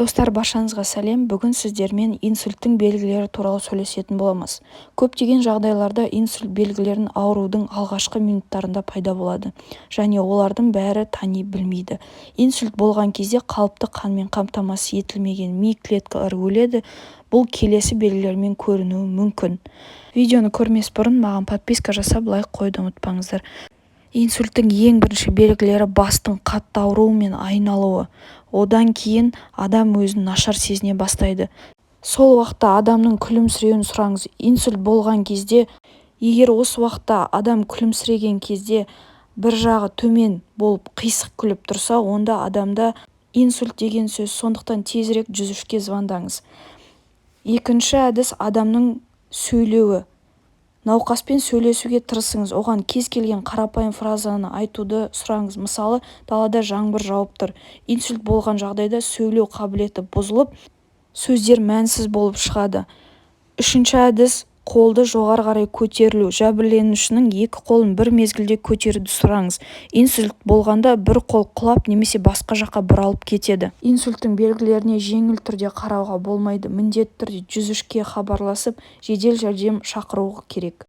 Достар, баршаңызға сәлем! Бүгін сіздермен инсульттің белгілері туралы сөйлесетін боламыз. Көптеген жағдайларда инсульт белгілерін аурудың алғашқы минуттарында пайда болады және олардың бәрі тани білмейді. Инсульт болған кезде қалыпты қанмен қамтамасыз етілмеген ми клеткалары өледі. Бұл келесі белгілермен көрінуі мүмкін. Видеоны көрмес бұрын маған подписка жасап, лайк қоюды ұмытпаңыздар. Инсульттің ең бірінші белгілері бастың қатты ауруы мен айналуы. Одан кейін адам өзін нашар сезіне бастайды. Сол уақытта адамның күлімсіреуін сұраңыз. Инсульт болған кезде, егер осы уақытта адам күлімсіреген кезде бір жағы төмен болып, қисық күліп тұрса, онда адамда инсульт деген сөз. Сондықтан тезірек 103-ке звондаңыз. Екінші әдіс – адамның сөйлеуі. Науқаспен сөйлесуге тырысыңыз. Оған кез келген қарапайым фразаны айтуды сұраңыз, мысалы, «Далада жаңбыр жауып тұр». Инсульт болған жағдайда сөйлеу қабілеті бұзылып, сөздер мәнсіз болып шығады. Үшінші әдіс – қолды жоғары қарай көтерілу. Жәбірленушінің екі қолын бір мезгілде көтеруді сұраңыз. Инсульт болғанда бір қол құлап немесе басқа жаққа бұралып кетеді. Инсульттің белгілеріне жеңіл түрде қарауға болмайды. Міндетті түрде 103-ке хабарласып, жедел жәрдем шақыру керек.